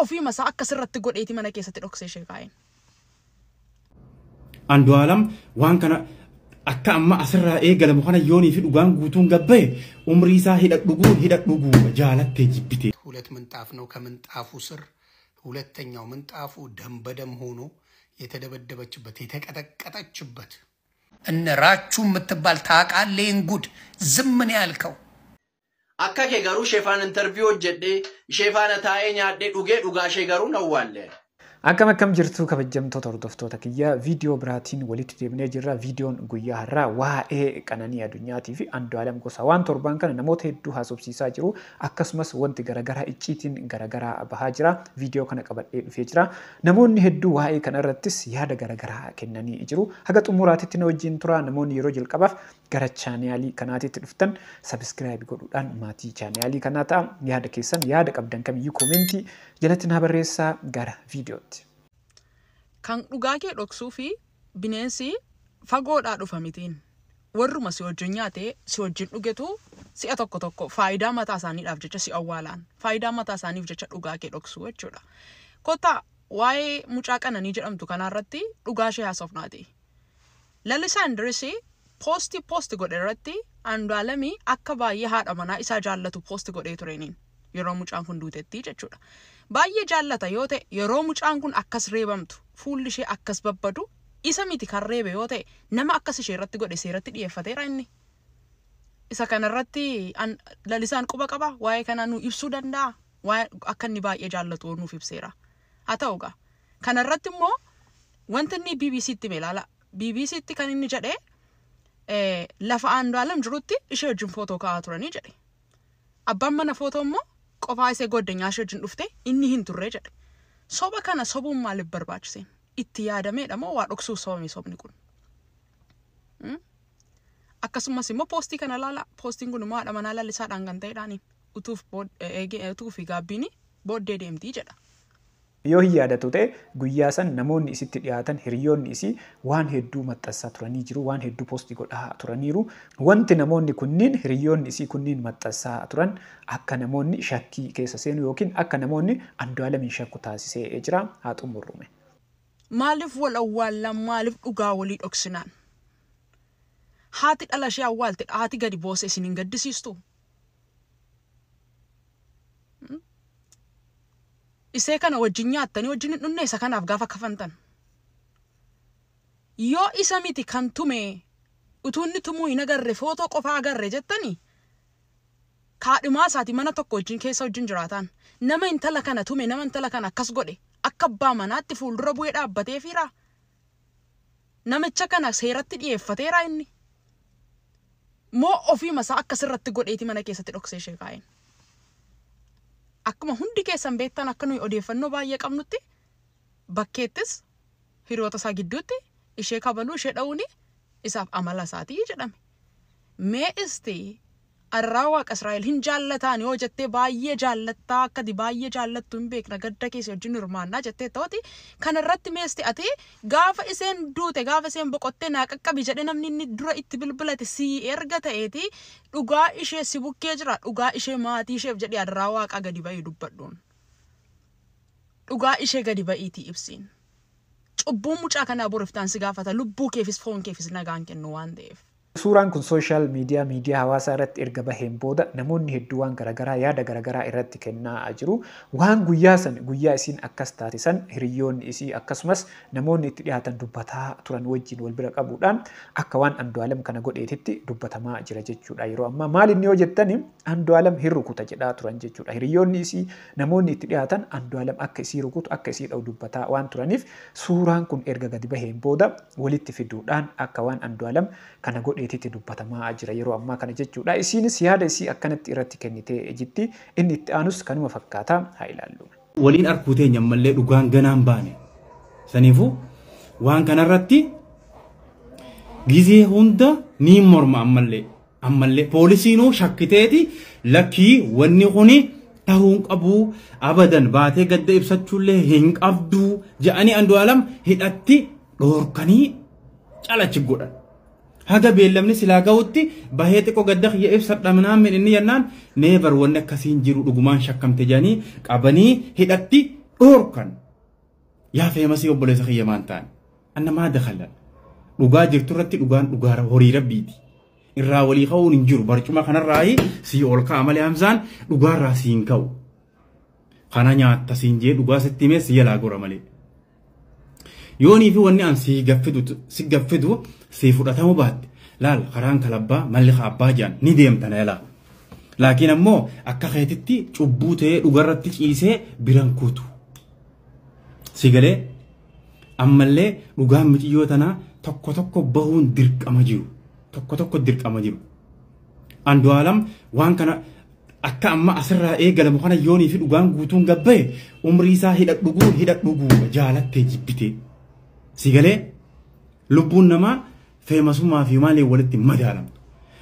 ofiima isaa akkasirratti godheeti mana keessatti dhoksee ishee kaa'een? Andu'aalam waan kana akka amma asirraa eegalamu kana yoonii fi dhugaan guutuun gabbaye umrii isaa hidha dhuguu jaalattee jibbite. ሁለት ምንጣፍ ነው። ከምንጣፉ ስር ሁለተኛው ምንጣፉ ደም በደም ሆኖ የተደበደበችበት የተቀጠቀጠችበት እነ ራቹ የምትባል ታውቃለህ? ይህን ጉድ ዝም ነው ያልከው። Akka kee garuu ishee faana interview hojjedhee ishee faana taa'ee nyaadhee dhugee dhugaa ishee garuu hin awwaalle. Akkam akkam jirtu kabajamtoota hordoftoota kiyya viidiyoo biraatiin walitti deebinee jirra. Viidiyoon guyyaa har'aa waa'ee Qananii Addunyaatii fi Andu'aalam Gosaa waan torban kana namoota hedduu haasofsiisaa jiru. Akkasumas wanti garaagaraa icciitiin garaagaraa bahaa jira. Viidiyoo kana qabadhee dhufee jira. Namoonni hedduu waa'ee kana irrattis yaada garaagaraa kennanii jiru. Haga xumuraatitti na wajjin tura. Namoonni yeroo jalqabaaf gara chaanaalii kanaatitti dhuftan sabiskiraayib godhuudhaan maatii chaanaalii kanaa ta'a. Yaada keessan yaada qabdan kamiyyuu koomentii jalatti naa barreessaa gara viidiyootti. Kan dhugaa kee dhoksuu fi bineensi fagoodhaa dhufa mitiin. Warruma si wajjin nyaatee si wajjin dhugetu si'a tokko tokko faayidaa mataa isaaniidhaaf jecha si awwaalaan. Faayidaa mataa isaaniif jecha dhugaa kee dhoksuu jechuudha. Kottaa waa'ee mucaa Qananii jedhamtu kanarratti dhugaa ishee haasofnaati. Lalisaan Indirisii poosti godhe irratti Andu'aalamii akka baay'ee haadha manaa isaa jaallatu poosti godhee tureeniin yeroo mucaan kun duutetti jechuudha. Baay'ee jaallata yoo ta'e yeroo mucaan kun akkas reebamtu fuulli ishee akkas babbadu isa miti kan reebe yoo ta'e nama akkas ishee irratti godhe seeratti dhiyeeffateera inni. Isa kanarratti Lalisaan quba qaba waa'ee kanaa nu ibsuu danda'a waa'ee akka inni baay'ee jaallatu nuuf ibseera. Haa ta'u egaa kanarratti immoo wanti inni BBCtti mee ilaala. BBCtti kan inni jedhee lafa Andu'aalam jirutti ishee wajjin footoo kaa'aa turanii jedhe. Abbaan mana footoo immoo qofaa isee goddanyaa ishee wajjin dhufte inni hin turre jedhe. Soba kana sobuun maaliif barbaachise? Itti yaadameedha moo waa dhoksuuf sobame sobni kun? Akkasumas immoo poostii kana ilaala. Poostiin kun immoo haadha manaa Lalisaadhaan kan ta'edhaani. Utuu fi gaabbiin booddee deemtii jedha. Yoo hin yaadatu ta'e guyyaa san namoonni isitti dhiyaatan hiriyoonni isii waan hedduu maxxansaa turanii jiru, waan hedduu poostii godhaa turaniiru. Wanti namoonni kunniin hiriyoonni isii kunniin maxxansaa turan akka namoonni shakkii keessa seenu yookiin akka namoonni Andu'aalamiin shakku taasisee jira. Haa xumurrume. Maaliif wal awwaallan maaliif dhugaa walii dhoksinaan? Haati dhala ishee awwaalte haati gadi boose isin hin gaddisiistu? Isee kana wajjin nyaattanii wajjin hin dhunne isa kanaaf gaafa kafantan. Yoo isa miti kan tume utuu inni tumuu hin agarre footoo qofaa agarre jettanii kaadhimaa isaati mana tokko wajjin keessa wajjin jiraatan nama intala kana tume nama intala kana akkas godhe akka abbaa manaatti fuuldura bu'ee dhaabbatee fiira. Namicha kana seeratti dhiyeeffateera inni. Moo ofiima isaa akkasirratti godheeti mana keessatti dhoksee ishee kaa'een. Akkuma hundi keessan beektan akka nuyi odeeffannoo baay'ee qabnutti bakkeettis hiriyoota isaa gidduutti ishee kabaluu ishee dha'uun isaaf amala isaatii jedhame. Mee isti arraa waaqa Israa'el hin jaallataan yoo jettee baay'ee jaallattaa akkati baay'ee jaallattu hin beekna gadda keessa wajjin hirmaannaa jettee ta'uti kanarratti mee isti ati gaafa isheen duute gaafa isheen boqottee naa qaqqabi jedhe namni inni dura itti bilbilate si erga ta'eeti dhugaa ishee si bukkee jira dhugaa ishee maatii isheef jedhee arraa waaqaa gadi ba'ii dubbadhuun. Dhugaa ishee gadi ba'iitii ibsiin. Cubbuun mucaa kanaa boriftaan si gaafata lubbuu keefis foon keefis nagaan kennu waan ta'eef. Suuraan kun sooshaal miidiyaa hawaasaa irratti erga baheen booda namoonni hedduu waan garaagaraa yaada garaagaraa irratti kennaa jiru. Waan guyyaa san guyyaa isiin akkas taate san hiriyoonni isii akkasumas namoonni itti dhiyaatan dubbataa turan wajjin wal bira qabuudhaan akka waan Andu'aalam kana godheetitti dubbatamaa jira jechuudha. Yeroo ammaa maal inni yoo jettani Andu'aalam hin rukuta jedhaa turan jechuudha. Hiriyoonni isii namoonni itti dhiyaatan Andu'aalam akka isii rukutu akka isii dha'u dubbataa waan turaniif suuraan kun erga gadi baheen booda walitti fiduudhaan akka waan Andu'aalam kana godhe itti dubbatamaa jira yeroo ammaa kana jechuudha. Isiinis yaada isii akkanatti irratti kennitee jirti. Inni itti aanus kanuma fakkaata haa ilaallu. Waliin arkuu teenya ammallee dhugaan ganaan baane. Saniifuu waan kanarratti gizee hunda ni morma ammallee poolisiinuu shakkiteeti lakkii wanni kuni ta'uu hin qabu abadan baatee gadda ibsachuullee hin qabdu jedhanii Andu'aalam hidhatti dhoorkanii calachi godhan. Haga beellamni silaa ga'utti bahee xiqqoo gadda kiyya ibsadha minaan inni jennaan neebar wanni akkasiin jiru dhugumaan shakkamte jedhanii qabanii hidhatti Dhoorkan. Yaa feemasii obboleessa kiyya maan ta'an. Anna maa dakhala. Dhugaa jirtu irratti dhugaan dhugaa horii rabbiiti. Irraa walii ka'uun hin jiru. Barcuma kanarraa sii ol ka'a malee Hamzaan dhugaarraa sii hin ka'u. Kana nyaatta siin jee dhugaa sitti himee si jalaa gora malee. Yoonii fi wanni an si gaffidu si fudhatamu baatte. Laal karaan kalabbaa malli abbaa jaan ni deemta na yalaa. Laakiin ammoo akka keetitti cubbuu ta'ee dhugarratti ciisee biran kutu. Si galee ammallee dhugaan miciyyoo tanaa tokko tokko bahuun dirqama jiru. Tokko tokko dirqama jiru. Andu'aalam waan kana akka amma asirraa eegalamu kana yoonii fi dhugaan guutuun gabbaye umrii isaa hidha dhuguu jaalattee jibbitee. Si galee lubbuun namaa feemasummaa fi maaliin walitti madaalamtu.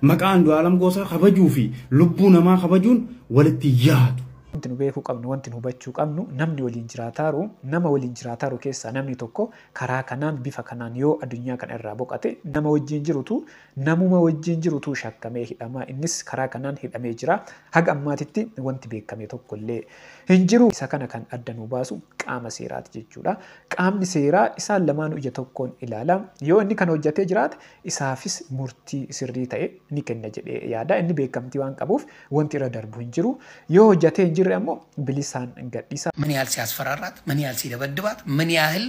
Maqaa Andu'aalam Gosaa kabajuu fi lubbuu namaa kabajuun walitti yaadu. Wanti nu beekuu qabnu, wanti nu hubachuu qabnu, namni waliin jiraataaru, nama waliin jiraataaru keessaa namni tokko karaa kanaan bifa kanaan yoo addunyaa kana irraa boqate nama wajjin jirutu namuma wajjin jirutu shakkamee hidhama. Innis karaa kanaan hidhamee jira. Haga ammaatitti wanti beekame tokko illee hin jiru. Isa kana kan adda nu baasu qaama seeraati jechuudha. Qaamni seeraa isaan lamaanuu ija tokkoon ilaala. Yoo inni kana hojjetee jiraate isaafis murtii sirrii ta'e ni kenna jedhee yaada. Inni beekamtii waan qabuuf wanti irra darbu hin jiru. Yoo hojjetee hin jirre ammoo bilisaan gadhiisa. ምን ያህል ሲያስፈራራት፣ ምን ያህል ሲደበድባት፣ ምን ያህል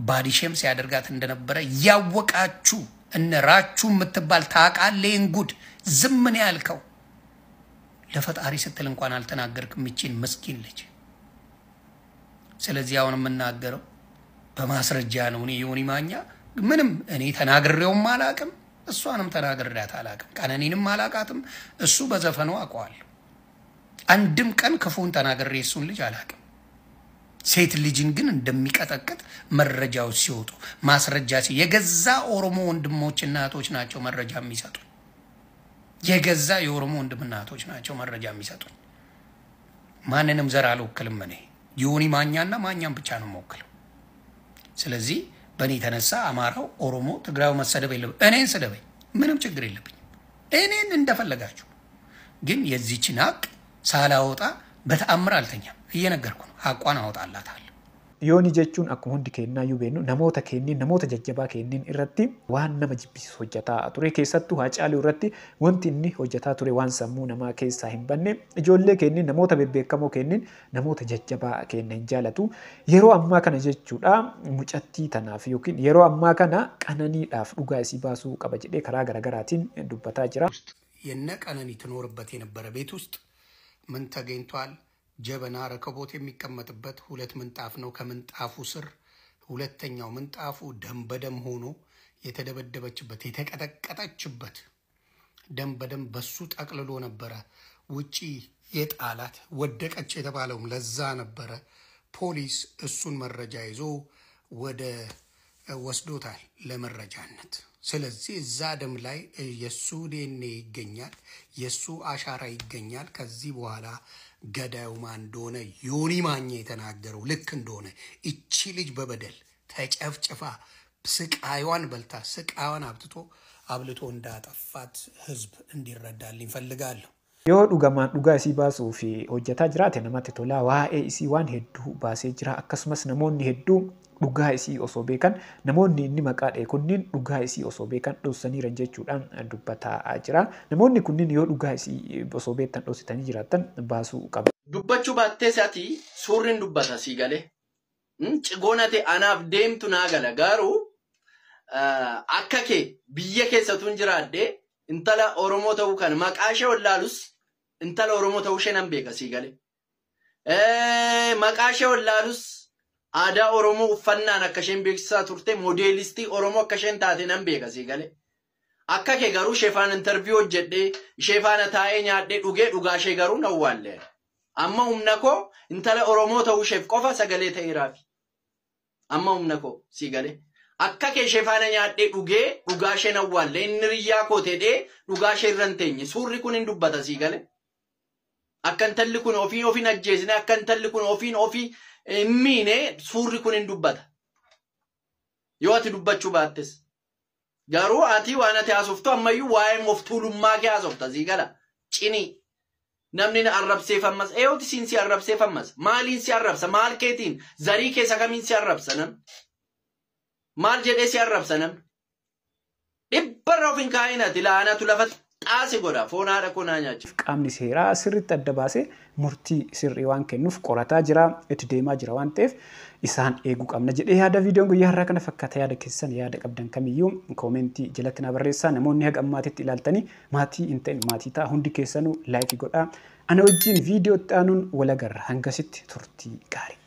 ባዲሼም ሲያደርጋት እንደነበረ እያወቃችሁ እነ ራችሁ የምትባል ታውቃለህ። ይህን ጉድ ዝም ነው ያልከው። ለፈጣሪ ስትል እንኳን አልተናገርክም ይቺን ምስኪን ልጅ። ስለዚህ አሁን የምናገረው በማስረጃ ነው። እኔ ዮኒ ማኛ ምንም እኔ ተናግሬውም አላቅም፣ እሷንም ተናግሬያት አላቅም፣ ቀነኒንም አላቃትም። እሱ በዘፈኑ አውቀዋለሁ። አንድም ቀን ክፉን ተናግሬ እሱን ልጅ አላቅም። ሴት ልጅን ግን እንደሚቀጠቅጥ መረጃዎች ሲወጡ ማስረጃ የገዛ ኦሮሞ ወንድሞችና እህቶች ናቸው መረጃ የሚሰጡ። የገዛ የኦሮሞ ወንድምና እህቶች ናቸው መረጃ የሚሰጡ። ማንንም ዘር አልወክልም እኔ ዮኒ ማኛና ማኛን ብቻ ነው የምወክለው። ስለዚህ በእኔ የተነሳ አማራው፣ ኦሮሞ፣ ትግራዩ መሰደብ የለብኝ። እኔን ስደበኝ፣ ምንም ችግር የለብኝም። እኔን እንደፈለጋችሁ ግን የዚችን ሀቅ ሳላወጣ በተአምር አልተኛም። እየነገርኩ ነው። ሀቋን አወጣላታለሁ። Yooni jechuun akkuma hundi keenyaa beeknu namoota kenniin namoota jajjabaa kenniin irratti waan nama jibbisiisu hojjetaa ture. Keessattuu Haacaaluu irratti wanti inni hojjetaa ture waan sammuu namaa keessaa hin banne ijoollee kenniin namoota bebbeekamoo kenniin namoota jajjabaa kenna hin jaalatu. Yeroo ammaa kana jechuudha mucattii tanaaf yookiin yeroo ammaa kana qananiidhaaf dhugaa isii baasuu qaba jedhee karaa garaagaraatiin dubbataa jira. የነ ቀነኒ ትኖርበት የነበረ ቤት ውስጥ ምን ተገኝቷል? ጀበና ረከቦት የሚቀመጥበት ሁለት ምንጣፍ ነው። ከምንጣፉ ስር ሁለተኛው ምንጣፉ ደም በደም ሆኖ የተደበደበችበት የተቀጠቀጠችበት ደም በደም በሱ ጠቅልሎ ነበረ ውጪ የጣላት። ወደቀች የተባለውም ለዛ ነበረ። ፖሊስ እሱን መረጃ ይዞ ወደ ወስዶታል ለመረጃነት። ስለዚህ እዛ ደም ላይ የሱ ዲኤንኤ ይገኛል፣ የሱ አሻራ ይገኛል። ከዚህ በኋላ ገዳዩ ማን እንደሆነ ዮኒ ማኛ የተናገረው ልክ እንደሆነ እቺ ልጅ በበደል ተጨፍጭፋ ስቃይዋን በልታ ስቃይዋን አብትቶ አብልቶ እንዳጠፋት ህዝብ እንዲረዳልኝ ፈልጋለሁ። Yoo dhugamaan dhugaa isii baasuu fi hojjetaa jiraate namatti tola. Waa'ee isii waan hedduu baasee jira. Akkasumas namoonni hedduu dhugaa isii osoo beekan namoonni inni maqaa dha'e kunniin dhugaa isii osoo beekan dhoksaniiran jechuudhaan dubbataa jira. Namoonni kunniin yoo dhugaa isii osoo beektan dhoksitanii jiraattan baasuu qabu. Dubbachuu baattee ati suurriin dubbata sii galee. Cigoonate anaaf deemtu naa gala garuu akka kee biyya keessattuu hin jiraadde intala Oromoo ta'uu kan maqaa ishee wallaalus intala Oromoo ta'uu ishee nan beeka sii galee. Maqaa ishee wallaalus aadaa Oromoo uffannaan akka isheen beeksisaa turte moodeelistii Oromoo akka isheen taate nan beeka sii galee. Akka kee garuu ishee faana intarviyuu hojjedhee ishee faana taa'ee nyaadhee dhugee dhugaa ishee garuu nan awwaalle. Amma humna koo intala Oromoo ta'uu isheef qofa sagalee ta'eeraafi. Amma humna koo sii galee. Akka kee ishee faana nyaadhee dhugee dhugaa isheen awwaalle inni riyyaa koo ta'ee dhugaa ishee irra hin teenye suurri kun hin dubbata sii galee. Akka intalli kun ofiin ofiin ajjeesne akka intalli kun ofiin ofii hin miine suurri kun hin dubbata. Yoo ati dubbachuu baattes. Garuu ati waan ati haasoftu ammayyuu waa'ee of tuulummaa kee haasofta sii gala. Cinii. Namni na arrabseef ammas eeyooti siin si arrabseef ammas maaliin si arrabsa maal keetiin zarii keessa kamiin si arrabsa namni? Maal jedhee si arrabsa namni? Dhibbarra of hin kaa'in ati laanatu lafa xaase godha foon haadha koo naa nyaachisa. Qaamni seeraa sirriitti adda baasee murtii sirrii waan kennuuf qorataa jira, itti deemaa jira waan ta'eef isaan eeguu qabna jedhee yaada. Viidiyoon guyyaa har'aa kana fakkaata. Yaada keessan, yaada qabdan kamiyyuu koomentii jalatti na barreessaa. Namoonni haga ammaatitti ilaaltanii maatii hin ta'in maatii ta'a. Hundi keessanuu laayikii godhaa. Ana wajjin viidiyoo itti aanuun wal agarra. Hangasitti turtii gaarii.